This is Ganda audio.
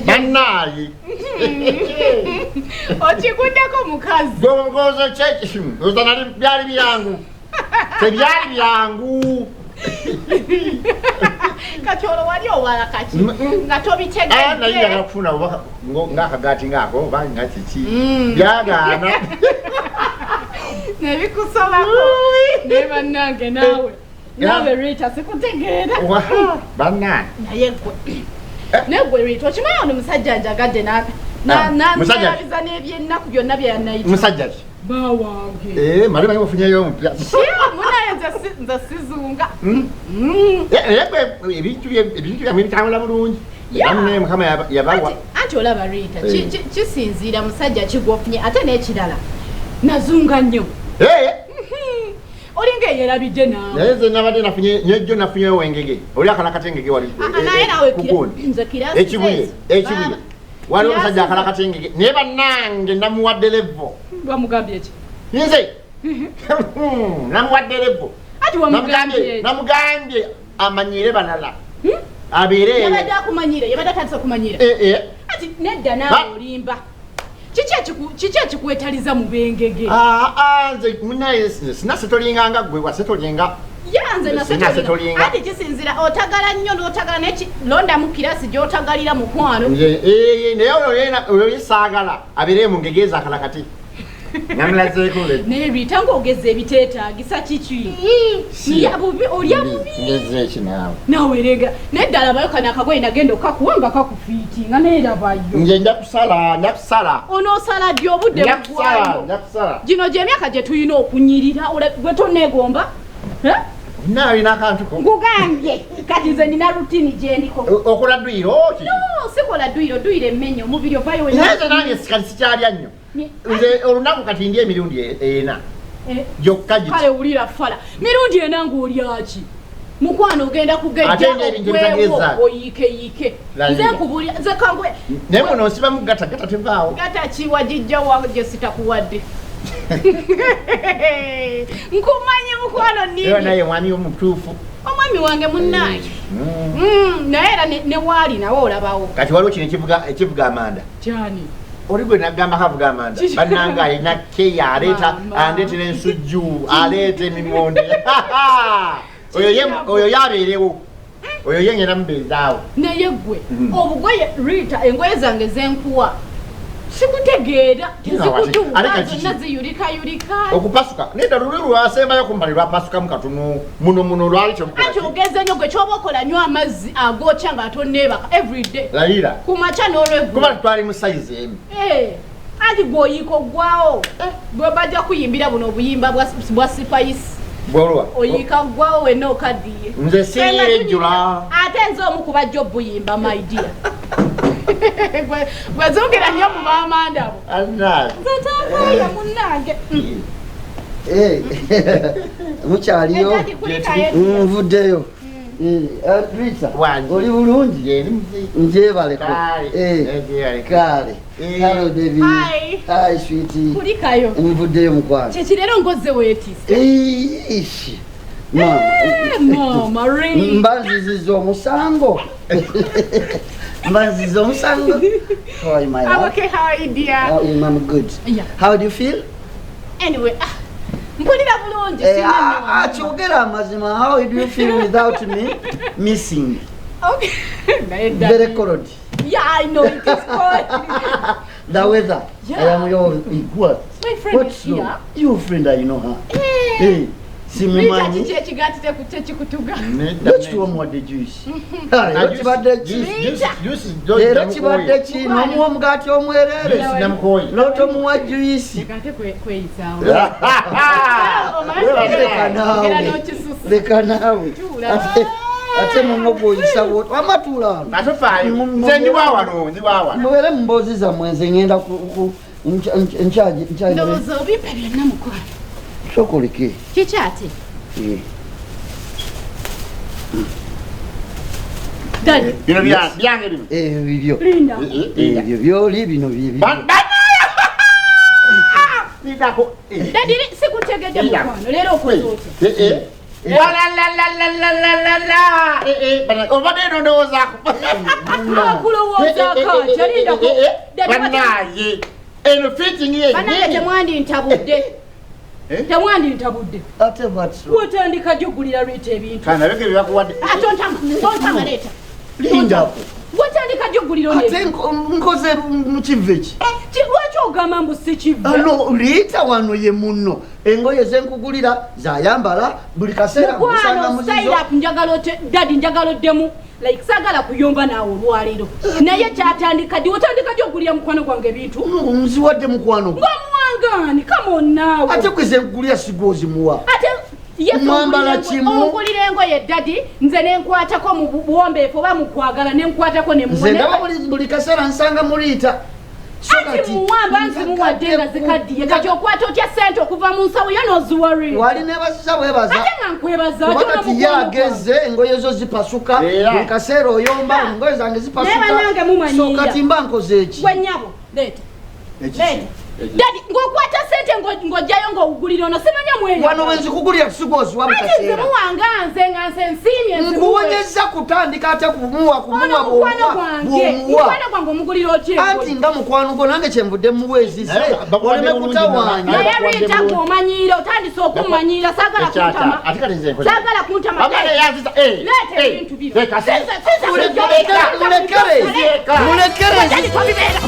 Bannaaye. Okiguddeko mukazi. Gwomugozo kyeki oza nali byali byangu. Tebyali byangu. Kati olwo wali owala kaki nga tobitegedde. Ah, naye njagala kufuna obubaka ng'akagaati ng'ako oba nga kiki. Byagaana. Nebikusobako. Naye bannange naawe. Naawe Rita sikutegeera. Bannange. Naye gwe. Naye gwe Rita okimanyi ono musajja njagadde nalabiza n'ebyennaku byonna bye yanayita. Musajja ki? Ba wange. Eh, mali manyi ofunyeyo omupya. Munaye nze sizunga. Naye gwe ebintu byammwe bitambula bulungi. Banne Mukama yabawa. Anti olaba Rita, kisinziira musajja ki gw'ofunye ate n'ekirala. Nazunga nnyo. Olinga eyerabidde naawe. Naye nze nabadde nafunye nyejjo nafunyeyo engege. Oli akalakata engege wali. Naye naawe nze kirasi. Ekibuye, ekibuye. Waliwo omusajja akalakata engege. Naye bannange namuwadde levo. Wamugambye ki? Nze. Namuwadde levo. Ati wamugambye. Namugambye amanyire balala. Abeere. Yabadde akumanyire, yabadde atandise okumanyira. Ati nedda naawe olimba. Kiki ekikwetaliza mu bengege? Nze munaye sina setolinga nga gwe wasetolinga. Ya nze nasetolinga. Ati kisinzira otagala nnyo n'otagala neki londamu kirasi gy'otagalira mukwano. Naye oyo ye saagala abeere mu ngege ez'akalakati. Namulazeeko nze. Naye Rita ng'ogeza ebiteetaagisa kiki? Olya bubi. Ngeze ki naawe? Naawe renga naye ddala bayo kano akagoye nagenda okakuwa nga kakufiitinga naye labayo. Nze nja kusala, nja kusala. Onoosala ddi obudde buggwayo? Nja kusala. Gino gy'emyaka gye tulina okunyirira gwe tonneegomba? Naawe olina akantu ko. Nkugambye kati nze nina rutini gye ndiko. Okola dduyiro ki? No, sikola dduyiro, dduyiro emmenya omubiri ovaayo wenna. Naye nze nange kati sikyalya nnyo. Nze olunaku kati ndi emirundi ena. Gyokka giti. Kale wulira fala. Mirundi ena ng'olya ki? Mukwano ogenda kugejja ogwewo oyiikeyiike. Nze nkubuulira nze kangwe. Naye muno nsibamu gata gata tevaawo. Gata ki wagijja wa gye sitakuwadde. Nkumanyi mukwano nini. Naye mwami omutuufu. Omwami wange munnange. Naye era ne waali nawe olabawo. Kati waliwo kino ekivuga amanda. Kyani? Oli gwe nagamba kavuga amanda. Bannange alina keya aleeta andeetera ensujju aleeta emimonde. Oyo yabeerewo. Oyo ye ngenda mubeezaawo. Naye gwe obugoye Rita engoye zange zenkuwa sikutegeera tezikutuuka zonna ziyulikayulika. Okupasuka nedda luli lwasembayo kumbali lwapasukamu katono muno muno lwali kyomukola. Anti ogeze nnyo gwe kyoba okola nywa amazzi agokya nga tonneebaka everyday. Layira. Ku makya n'olweggulo. Kuba twali mu sayizi emu. Anti gwe oyiika oggwawo. Bwe bajja kuyimbira buno obuyimba bwa sipayisi. Bwolwa. Oyiika ggwawo wenna okaddiye. Nze siriira ejjula. Ate nze omu ku bajja obuyimba my dear. Gwe zungira nnyo mu b'amanda abo. Nze tankooye munnange. Mukyaliyo nvuddeyo. Rita, oli bulungi? Njebaleko. Kale. Hello baby. Hi. Hi sweetie. Kulikayo. Nvuddeyo mukwano. Kiki leero ngozze weetisse? Mama. Mama, really? Mba nzizizza omusango. Mba nzizizza omusango. How are you, my love? I'm okay, how are you, dear? I'm good. Yeah. How do you feel? Anyway, mpulira bulungi. Kyogera amazima. How do you feel without me missing? Okay. Very cold. Yeah, I know it is cold. The weather. Yeah. I am your what? My friend What's is here. Your friend, I know her. Hey. Simumanyi. Rita kiki tekikutuga. Lwaki tuwamuwadde juice? Leero kibadde ki? Leero kibadde ki? N'omuwa omugaati omwereere. N'otomuwa juice. Ate kweyisaawo. Leka naawe. Leka naawe. Ate muno gw'oyisa bw'oti. Wamma tuula wano. Atofaayo. Nze ndi wa wano, ndi wa wano. Mubeere mu mboozi zammwe nze ngenda ku nkyagi. Ndowooza obimpe byonna mukwano. Sooka oleke. Kiki ate? Daddy. Bino byange bino. Bibyo. Linda. Ebyo byoli bino byebyo. Lindako. Daddy, sikutegedde mukwano. Leero okoze otya? Walalalalalalalala obadde eno ndowoozaako Akulowoozaako kyalindako. Banaye eno fitting Banange yennyini. Temwandintabudde. Eh? Temwandintabudde. Ate what's wrong? Wotandika gyogulira Rita ebintu. Kana beke byakuwadde. Ah, tontama, tontama, leeta. Lindako. Wotandika gyogulira ono Ate ebintu. nkoze mu kiva eki? Lwaki ogamba mbu si kive? Ano Liita wano ye munno, engoye zenkugulira zayambala buli kaseera, nkusanga Mukwano, muzizo. style up, njagala ote daddy, njagala oddemu, like saagala kuyomba naawe olwaleero, naye kyatandika ddi? Otandika gyogulira mukwano gwange ebintu? Nziwadde mukwano gwe. Ng'omuwangaani, come on naawe. Ate gwe zenkugulira sigwozimuwa. Ate ye Mwambala kimu. Ongulira engoye daddy, nze nenkwatako mu buwombeefu oba mu kwagala, nenkwatako Nze nemuwa. ndaba buli kaseera nsanga muliita. So Anti kati muwamba nzimuwadde nga zikaddiye, kati okwata otya sente okuva mu nsawo yo n'oziwa? Wali nebaziza bwebaza. Ate nga nkwebaza. Kuba Ate ono kati ye mukwano gwange. ageze, engoye zo zipasuka. Era. Buli kaseera oyomba, engoye zange zipasuka. Naye bannange mumanyiira. So kati mba nkoze eki? Gwe nnyabo, leeta. Ekiki? Leeta daddy, ng'okwata sente ng'ojjayo ng'owugulira ono, simanya mweyo. Wano bwenzikugulira sigwoziwa buli Ati nze kaseera. muwanga, nze nga nze nsiimye, nzimuwe. Nkuwonyeza kutandika ate kumuwa Ono kumuwa. mukwano Bw'omuwa gwange. bw'omuwa. Mukwano gwange omugulira otya Anti engoye? nga mukwano gwo, nange kyenvudde muweezize Naye bakuwadde oleme bulungi. kutawaanya. Naye Bakuwadde Rita, bulungi. gweomanyiira, otandise okummanyiira, saagala Ekyata. kuntama. Ate kati nze nkoze. Saagala kuntama. Baganda yanziza, eh, Leeta eh, ebintu bino. leka Sinza- sinza Mulekere, kujja- mulekere, Mulekere. mulekere. Daddy, tobibeera.